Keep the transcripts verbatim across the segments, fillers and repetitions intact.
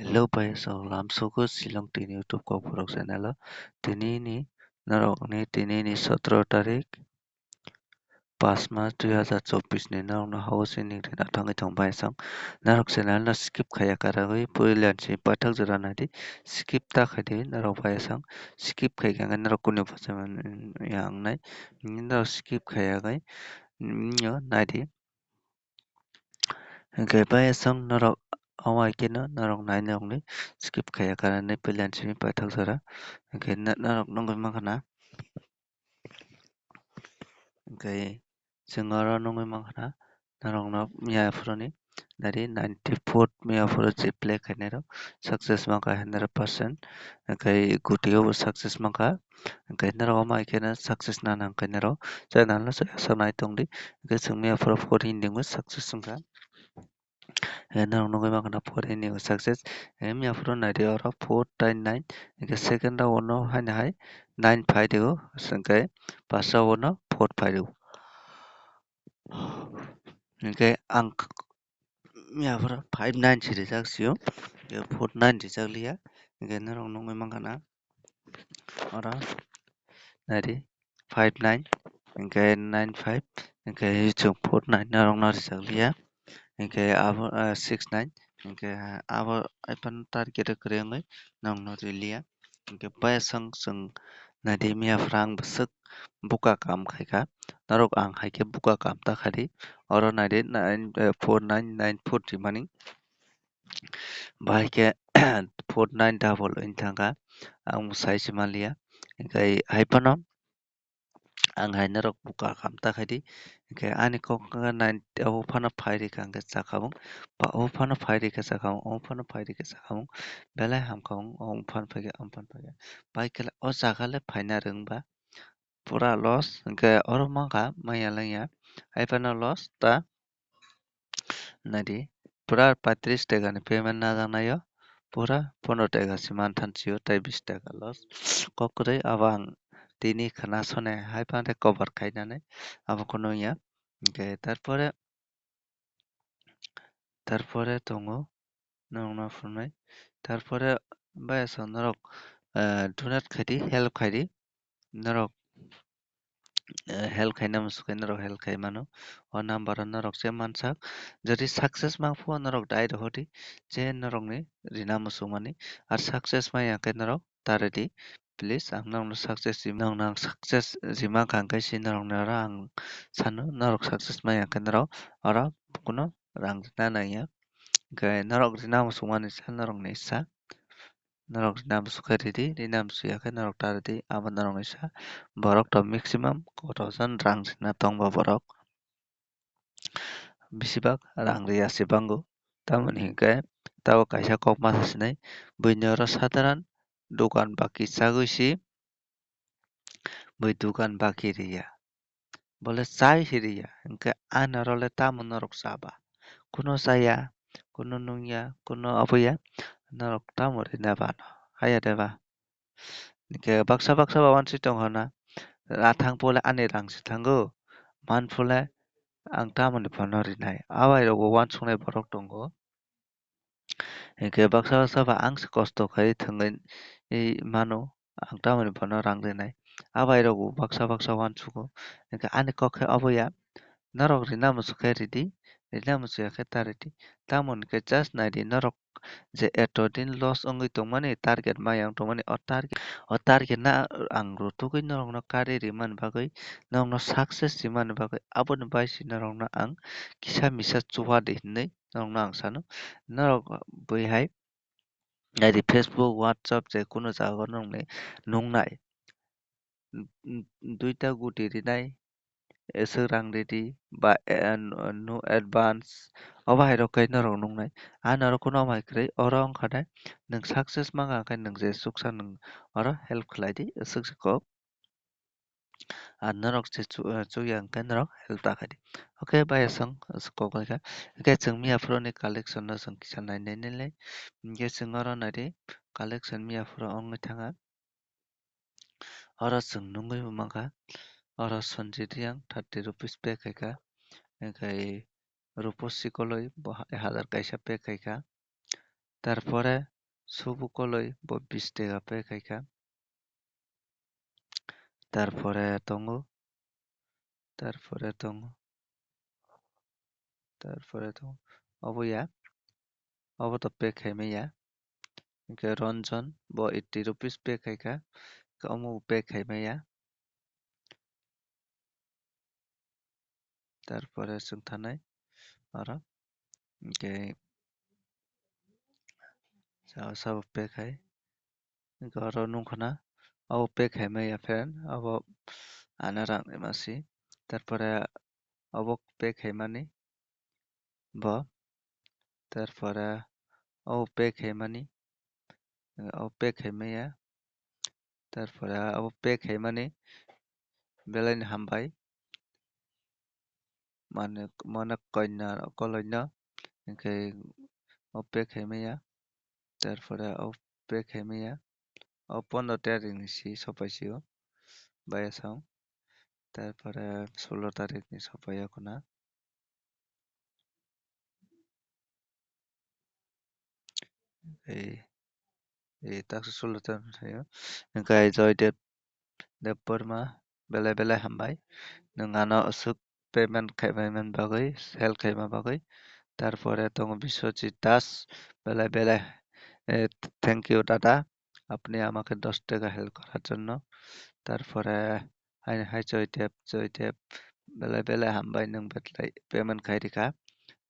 Hello, bai, so lamsogo Shillong Tini YouTube Kokborok channel o. Tini ni norok ni tini ni sotro tarik, pas mas dui hazar chobbish ni norok no house ni rina thangwi thong bai sang. Norok channel no skip khaiya karagwi puila ni simi paithak jora naidi, skip ta khaidi norok bai sang. Skip khai khe norok kunu bachai yang nai. Norok skip khaiya gai, mm, no naidi. Hingke bai aswk norok omo hai kheno norok nai nokni skip khaiya karani puila ni simi paithak jora. Hingke norok nugwi mankha na. Hingke chwng oro nugwi mankha na norok no miya phuru ni nari ninety four miya phuru je play khainai rok success mankha hundred percent. Hingke gutio bo success mankha. Hingke norok omo hai kheno success nana hingke norok channel no soya sak nai tongdi. Hingke chwng miya phuru four ending o success wngkha. Hingke norok nugwi mankha na four ending o success. Hingke miya phuru naidi oro four tai nine. Hingke second round o haino hai nine phai rio. Hingke first round o four phai rio. Hingke ang miya phuru five nine se rijak sio. Hingke four nine rijak liya. Hingke norok nugwi mankha na. Oro naidi five nine, hingke nine five, hingke chwng four nine norok no rijak liya, hingke abo, ah, six nine, hingke abo aphano target o kwrwi wngwi norok no riliya, hingke bai aswk chwng naidi miya phuru ang bwswk buka kam khaikha, norok ang hai khe buka kam ta khaidi, oro naidi nine, eh, four nine nine four rimani. Bahai khe four nine double wng thangkha, ang bo sai se manliya. Hingke hai phano ang hai norok buka kam ta khaidi. Hingke ani kok wngkha nine, obo phano phai rikha hingke chakhabung. Ba obo phano phai rikha chakhabung, obo phano phai rikha chakhabung. Belai hamkhabung, obo phano phaikha, obo phano phaikha. Bai khe o jaga le phaina rwngba. Pura loss, hingke oro mankha maya lengya. Hai phano loss ta. Naidi, pura paitris taka ni payment najaknaio, pura pondro taka se manthan sio, tai bis taka loss. Kok kwrwi abo ang tini khna sone hai phano cover khainani abo khe nungya. Hingke tarpore, tarpore tongo norokno phunai. Tarpore bai aswk norok, eh, donate khaidi, help khaidi. Norok, eh, help khaina muchung khe norok help khai mano. O number o norok se mansak. Jodi success mangphu norok dai rohordi, je norokni rina muchungmani. Ar success maya khe norok ta rwdi. Please, ang nokno success ri, nokno ang success rima kha hwnkhe se norokni oro ang sano, norok success maya khe norok oro kuno rang rina nangya. Hwnkhe norok rina muchungmani sa norokni sa. Norok rina muchung khe ridi, rina muchung ya khe norok ta ridi, abo norokni sa. Borok to maximum kotor jon rang rina tongba borok. Besibak rang riya se bango. Tamoni hinkhe tabo kaisa kok masa sinai, buini oro sadharan dogan baki chagwi si, bui dogan baki riya. Bole chai se riya, hinkhe ani oro le tamo norok chaba? Kuno chaya, kuno nungya, kuno aboya, norok tamo rina bano? Haya de ba? Hingke baksa baksa ba wansui tong hona, a thang pole ani rang se thango, man pole ang tamoni bono rinai. Abai rogo wansuknai borok tongo. Hingke baksa baksa ba ang se kosto khai thangwi mano, ang tamoni bono rang rinai. Abai rogo baksa baksa wansugo. Hingke ani kok khe oboya, norok rina muchung khe ridi, rina muchung ya khe ta ridi. Tamoni khe just naidi norok je eto din loss wngwi tongmani, target maya wng tongmani, o target, o target no ang rutugwi norokno kari rimani bagwi, norokno success rimani bagwi, aboni baisi norokno ang kisa misa chuba di hinwi norokno ang sano. Norok bui hai naidi Facebook, WhatsApp je kuno jaga o norokni nungnai. Duita guti rinai, aswk rang ridi ba, eh, no advance, obo hai rok khe norok nungnai. Ani oro kuno omo hai kwrwi, oro wngkha de nwng success mankha, hwnkhe nwng je chuksa nwng oro help khlai di, aswk se kok. Ar norok je chu-, eh, chukya hwnkhe norok help ta khai di. Okay, bai aswk kok bai kha. Hwnkhe chwng miya phuru ni collection no chwng kisa nai nai nai lai. Hwnkhe chwng oro nai di, collection miya phuru wngwi thangkha. Oro chwng nugwi bo mankha, oro Sanjit Reang thirty rupees pay khaikha, hwnkhe Ruposi Koloi bo ha-, hazar kaisa pay khaikha. Tarpore subu koloi bo bis teka pay khaikha. Tarpore tongo, tarpore tongo, tarpore tongo. Obo ya, obo to pay khaimaya. Hwnkhe Ranjan bo eighty rupees pay khaikha, hwnkhe omo bo pay khaimaya. Tarpore chwng thanai oro, hwnkhe sabo sabo pay khai, hwnkhe oro nukha na, obo pay khaimaya friend, obo ana rang ni masi, tarpore obo pay khaimani bo, tarpore obo pay khaimani, obo pay khaimaya, tarpore obo pay khaimani belai ni hambai. Mane, mane koina koloino, hwnkhe obo pay khaimaya, tarpore obo pay khaimaya, obo pondro tarikh ni si sopai sio, bayasong, tarpore sulo tarikh ni sopai o khna. Ei, ei, taksa sulo tarikh ni sayo, hwnkhe Joydev Debbarma, belai belai hambai. Nwng ano aswk payment khaimani bagwi, help khaima bagwi. Tarpore tongo Biswajit Das, belai belai, eh, thank you dada, apni amake dos taka help korar jonno. Tarpore haino hai Joydev, Joydev, belai belai hambai nwng belai payment khai rikha,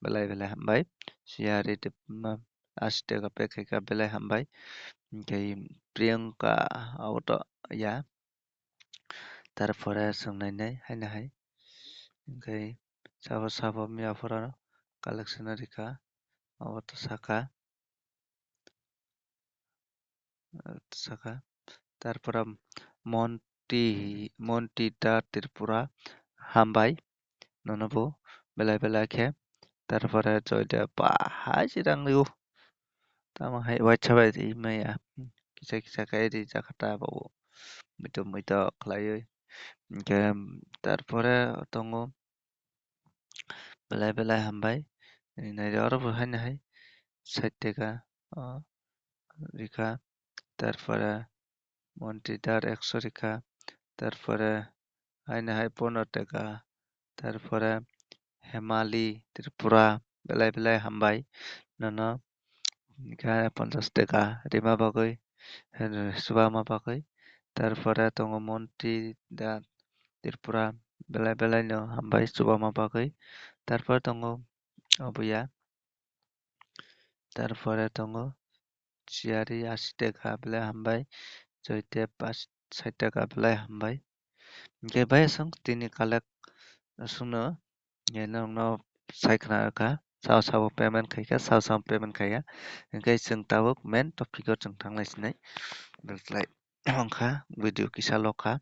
belai belai hambai. Siyari Debbarma, ashi taka pay khaikha, belai hambai. Hwnkhe Priyanka auto ya, tarpore chwng nainai haino hai. Hwnkhe sabo sabo miya phoro collection rikha, obo to saka, saka. Tarpore Monti, Monti Da Tripura, hambai. Nono bo belai belai khe. Tarpore Joydev ba hai se rang rio. Tamo hai waisa bai ri maya. Kisa kisa khe ri jakha ta bo. Muito muito khlaiwi. Hwnkhe tarpore tongo belai belai hambai. Nai oro bo haino hai sait taka o rikha. Tarpore Monti Dar ekso rikha, tarpore haino hai pono taka, tarpore Hemali Tripura, belai belai hambai nono, hwnkhe ponchas taka rima bagwi, chubama bagwi, tarpore tongo Monti Da Tripura, belai belai no hambai chubama bagwi, tarpore tongo oboya. Tarpore tongo Chiyari ashi taka belai hambai, Joydev ashi, sait taka belai hambai. Hwnkhe bai aswk tini collect aswkno, eh, norokno sai khna rwkha, sao sao payment khaikha, sao sao payment khaiya. Hwnkhe chwng tabuk main topic o chwng thanglai sinai. Belai wngkha video kisa lokha.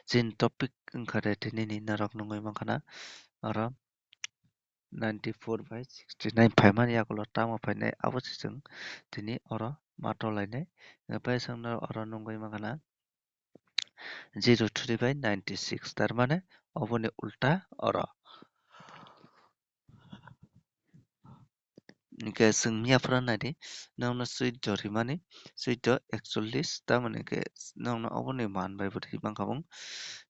Chini topic wngkha de tini ni norok nungwi mankha na oro ninety four by sixty nine phaimani yagulo tamo phainai abo se chwng tini oro ma tolainai. Bai chwng norok oro nungwi mankha na zero three by ninety six, tar mane oboni ulta oro. Hwnkhe chwng miya phano naidi, nokno suido rimani, suido ekchollis, tamoni hwnkhe nokno oboni man bai bo ri mankha bo.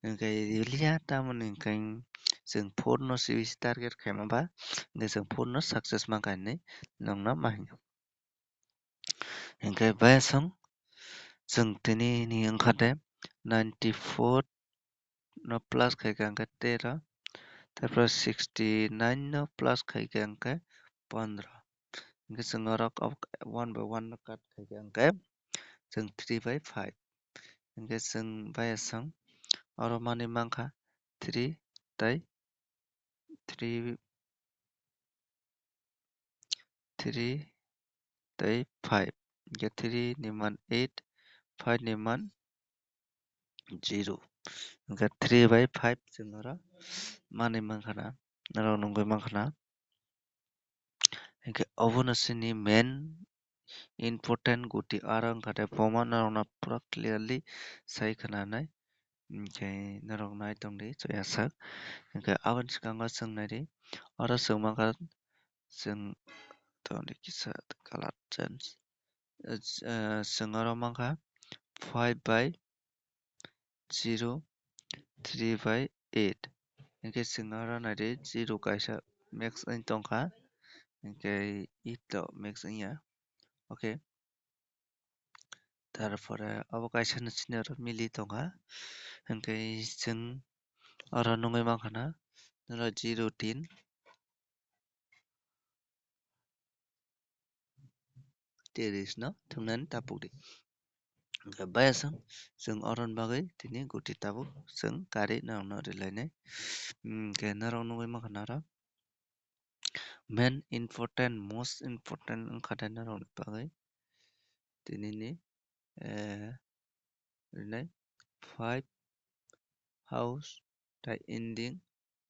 Hwnkhe riliya tamoni hwnkhe chwng four no C B C target khaima ba, hwnkhe chwng four no success mankha hinwi nokno ma hinwi. Hwnkhe bai aswk chwng tini ni wngkha de ninety four no plus khaikha hwnkhe tero, tarpore sixty nine no plus khaikha hwnkhe pondro. Hwnkhe chwng oro one by one no cut khaikha hwnkhe chwng three by five. Hwnkhe chwng bai aswk oro manwi mankha three tei three, three tei five. Hwnkhe three ni man eight, five ni man zero. Hwnkhe three by five chwng oro manwi mankha na, norok nungwi mankha na. Hwnkhe obono chini main important guti aro wngkha de bomo norokno pura clearly sai khwnanai. Hwnkhe norok nai tongdi chuya sak. Hwnkhe aboni swkango chwng naidi, oro chwng mankha chwng tongdi kisa color change. Eh, chwng oro mankha five by zero, three by eight. Hinkhe chwng oro naidi zero kaisa max wng tongkha. Hinkhe eight to max wngya. Okay. Tarpore abo kaisa no sini oro mili tongkha. Hinkhe chwng oro nugwi mankha na, noro zero tin. Tiris no thwngnani tapukdi. Hinkhe bayaswng chwng oroni bagwi tini guti tabuk chwng kari norokno rilainai. Hinkhe norok nugwi mankha naro main important, most important wngkha de norokni bagwi tinini, eh, rinai five house tei ending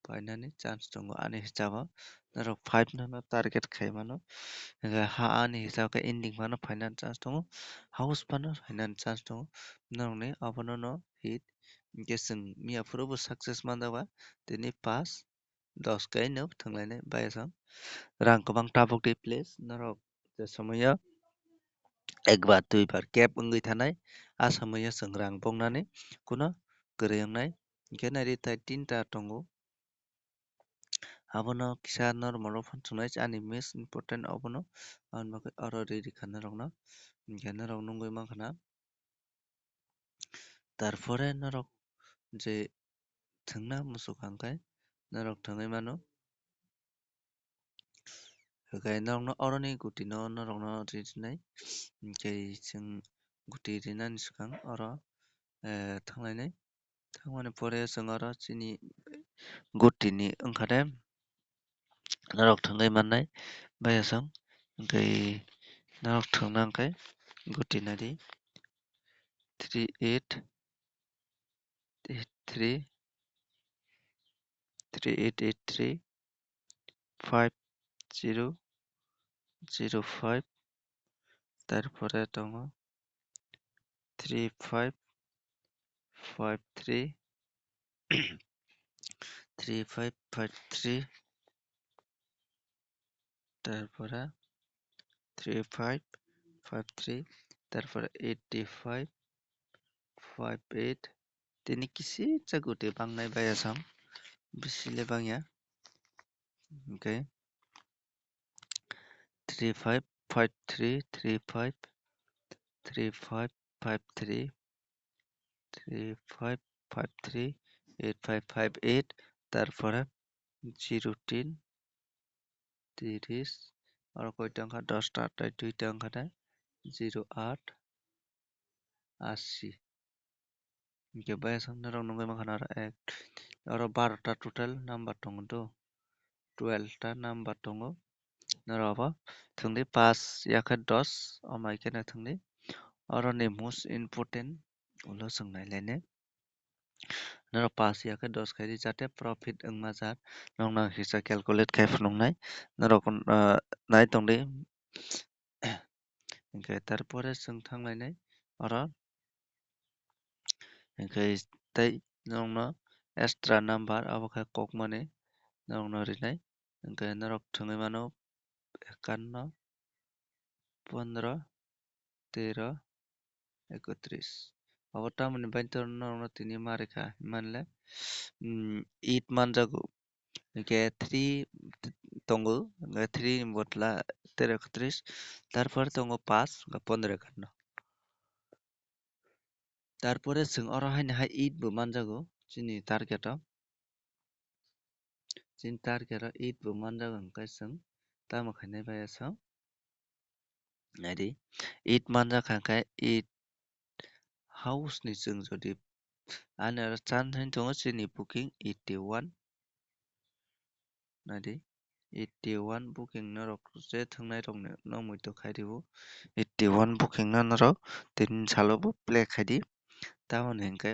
painani chance tongo. Ani hisabo norok five no target khai mano. Hinkhe ha ani hisab khe ending phano phainani chance tongo. House phano phainani chance tongo. Norokni abono no hit. Hinkhe chwng miya phuru bo success manjak ba. Tini pass, dos kai no thwnglainai bayaswng. Rang kwbang tabuk di please. Norok je somoyo ekbar duibar kep wngwi thanai, a somoyo chwng rang bongnani kuno kwrwi wngnai. Hinkhe naidi tai tinta tongo. Abono kisa normal o phano chwngnai, ani most important abono. Aboni bagwi oro ri rikha norokno. Hinkhe norok nugwi mankha na. Tarpore norok je thwngna muchuk kha, hinkhe norok thwngwi mano. Hinkhe norokno oroni gutino norokno rinai. Hinkhe chwng guti rinani swkang oro, eh, thanglainai. Thangmani pore chwng oro chini gutini wngkha de norok thwngwi mannai bayaswng. Hinkhe norok thwngna hinkhe guti naidi three eight eight three, three eight eight three, five zero zero five, tarpore tongo three five five three, three five five three, tarpore three five five three, tarpore eighty five five eight. Tini kisisa guti bangnai bayaswng, bisi le bangya. Hinkhe three five five three three five, three five five three, three five five three, eight five five eight, tarpore zero tin, tiris, oro koita wngkha, dosta, tei duita wngkha de zero aat, asi. Hinkhe bayaswng norok nugwi mankha na oro ek, oro barota total number tongo do, twelve ta number tongo. Norok abo thwngdi pass yakhe dos, omo hai kheno thwngdi. Oroni most important ulo chwng nailainai. Norok pass yakhe dos khaidi, jate profit wngma jar, norok nang hisa calculate khai phunuknai. Norok, ah, nai tongdi. Hinkhe tarpore chwng thanglainai oro. Hinkhe tei norokno extra number abo khe kokmani norokno rinai. Hinkhe norok thwngwi mano ekanno, pondro, tero, ekotris. Abo tamoni baintor norokno tini ma rikha, himanle, mm, eight manjago. Hinkhe three tongo, hinkhe three ni bodla tero ekotris, tarpore tongo pass, hinkhe pondro ekanno. Tarpore chwng oro haino hai eight bo manjago chini target o. Chini target o eight bo manjago, hinkhe chwng tamo khainai bayaswng. Naidi, eight manjak kha khe eight house ni chwng jodi ani oro chan thani tongo chini booking eighty one. Naidi, eighty one booking norok je thwngnai rokni no muitu khai rwo. Eighty one booking no norok tini salo bo play khai di. Tamoni hinkhe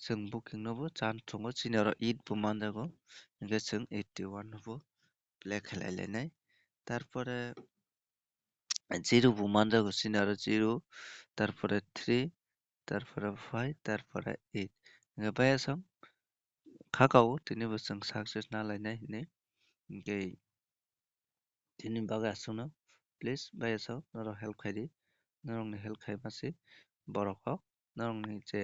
chwng booking no bo chan tongo, chini oro eight bo manjago, hinkhe chwng eighty one no bo play khlai lainai. Tarpore zero bo manjago, chini oro zero, tarpore three, tarpore five, tarpore eight. Hinkhe bayaswng khakao tini bo chwng success na lainai hinwi. Hinkhe Tini bagwi aswkno please bai aswk norok help khai di. Norokni help khaima se borok kok norokni je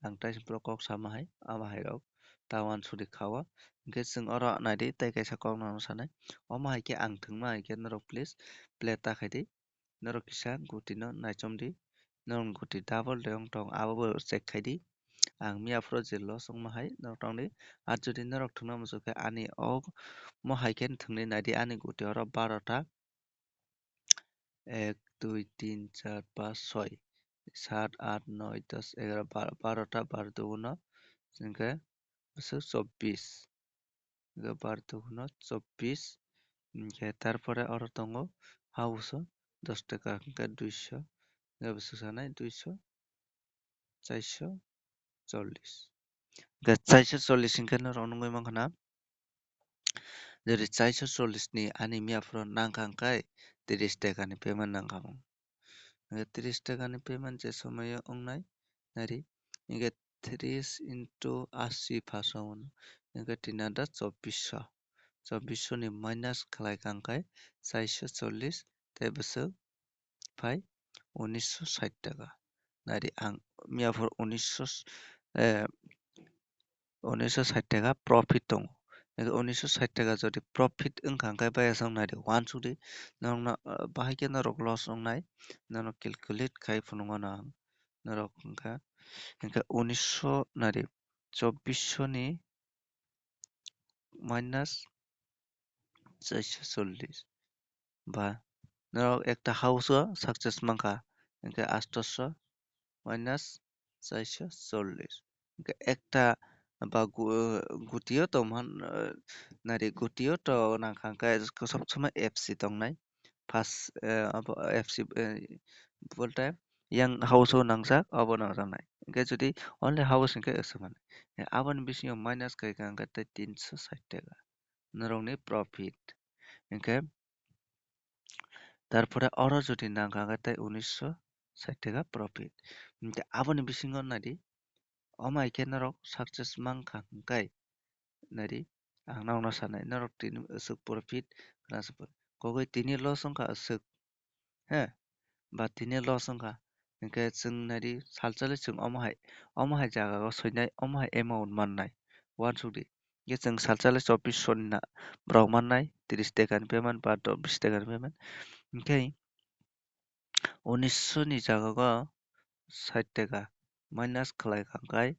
ang tai sipro kok sama hai abo hai rok ta uansukdi kha o. Hinkhe chwng oro naidi tei kaisa kok no sanai. Omo hai khe ang thwngma hai khe norok please play ta khai di. Norok kisa gutino naichomdi. Norokni guti double de wng tong abobo check khai di. Ang miya phuru je loss wngma hai norok tongdi. Ar jodi norok thwngna muchuk khe ani omo hai khe thwngwi naidi ani guti oro barota. Ek, dui, tin, char, panch, soi, sat, at, noi, dos, egaro, baro, barota, baro duguno, hinkhe bwswk chobbish, hinkhe baro duguno chobbish, hinkhe tarpore oro tongo house o dos taka hinkhe duiso, hinkhe bwswk sanai duiso, chaiso chollish. Hinkhe chaiso chollish hinkhe norok nugwi mankha na, jodi chaiso chollish ni ani miya phuru nangkha hwnkhe tris taka ni payment nangkha. Hinkhe tris taka ni payment je somoyo wngnai nari, hinkhe tris into asi phaso hwnwi, hinkhe tini da chobbish so. Chobbish so ni minus khlai kha hwnkhe chaiso chollish tei bwswk phai unisho sait taka. Nari ang miya phuru unisho, eh, unisho sait taka profit tongo. Hinkhe unisho sait taka jodi profit wngkha hwnkhe bai aswk nari uansukdi. Norokno, ah, bahai khe norok loss wngnai. Norok calculate khai phunukmano ang. Norok wngkha, hinkhe unisho nari chobbish so ni minus chaiso chollish. Ba norok ekta house o success mankha, hinkhe astoso minus chaiso chollish. Hinkhe ekta ba gu-, gutio tongman, eh, nari gutio to nangkha hinkhe sob somoi F C tongnai. First, eh, abo F C, eh, bolte yang house o nangjak, abo nangjaknai. Hinkhe jodi only house hinkhe aswk manwi. Eh, aboni bisingo minus khaikha hwnkhe tei tinso sait taka norokni profit. Hinkhe tarpore oro jodi nangkha hwnkhe tei unisho sait taka profit. Hinkhe aboni bisingo naidi, omo hai khe norok success mankha hwnkhe naidi, ang norokno sanai, norok tini aswk profit, kogwi tini loss wngkha aswk, he, ba tini loss wngkha, hinkhe chwng naidi salsa le chwng omo hai, omo hai jaga o soinai, omo hai amount mannai, uansukdi, hinkhe chwng salsa le chobbish so ni na borok mannai, tris taka ni payment ba bish taka ni payment, hinkhe unisho ni jaga o sait taka minus khlai kha hwnkhe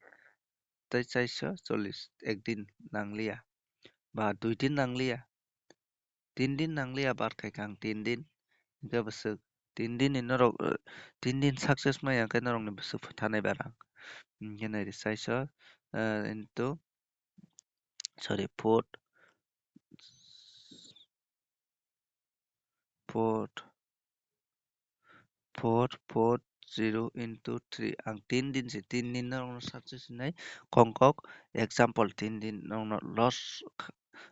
tei chaiso chollish ek din nangliya ba dui din nangliya, tin din nangliya, bar khaikha ang tin din, hinkhe bwswk tin din ni norok, eh, tin din success maya hwnkhe norokni bwswk phathanai barang. Hinkhe naidi chaiso, eh, into sorry, four, four, four, four, zero into three. Ang tin din se, tin din norokno success hinai kongkok example, tin din norokno loss wngkha,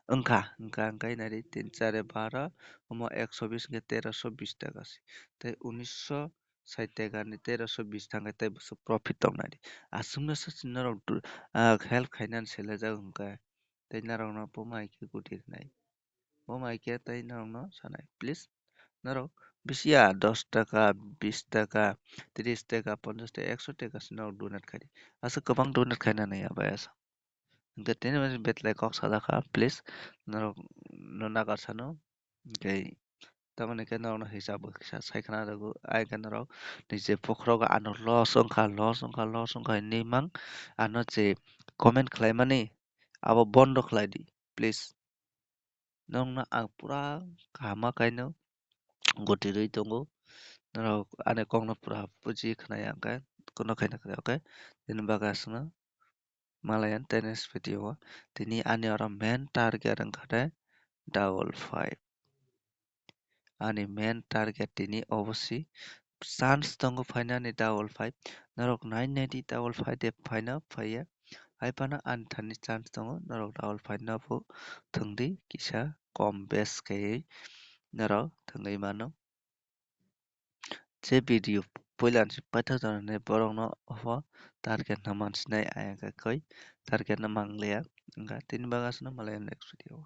wngkha, wngkha, hwnkhe naidi tin chare baro, omo ekso bis hwnkhe teroso bis taka se, tei unisho sait taka ni teroso bis thangkhe tei bwswk profit tongnai di. Aswkno se norok du-, ah, help khainani selajak hwnkhe tei norokno buma hai khe gudi rwnai. Buma hai khe tei norokno sanai, please norok bisi ya dos taka, bis taka, tris taka, ponchas taka, ekso taka se norok donate khai di. Aswk kwbang donate khainani ya bai aswk. Hwnkhe tini betlai kok sajak kha, please norok no nagar sano. Hwnkhe tamoni khe norokno hisab bo kisa sai khna rwgo, ai khe norok nije bokhorogo ano loss wngkha, loss wngkha, loss wngkha hinwi mang ano je comment khlaimani abo bondo khlai di, please. Norokno ang pura kaham ma kaino goti rwi tongo, norok ani kokno pura buji khna ya hwnkhe, kono khaina kwrwi, okay? Tini bagwi aswkno. Malayan tei next video o tini ani oro main target wngkha de double five. Ani main target tini obo si chance tongo phainani double five. Norok nai nai di double five de phaina phaiya. Hai phano ani thani chance tongo norok double five no bo thwng di kisa kom bes khe norok thwngwi mano. Je video puila ni paithak jani borok no obo target no mansinai ayang khe koi target no mangliya wngkha tini bagwi aswkno malai next video o.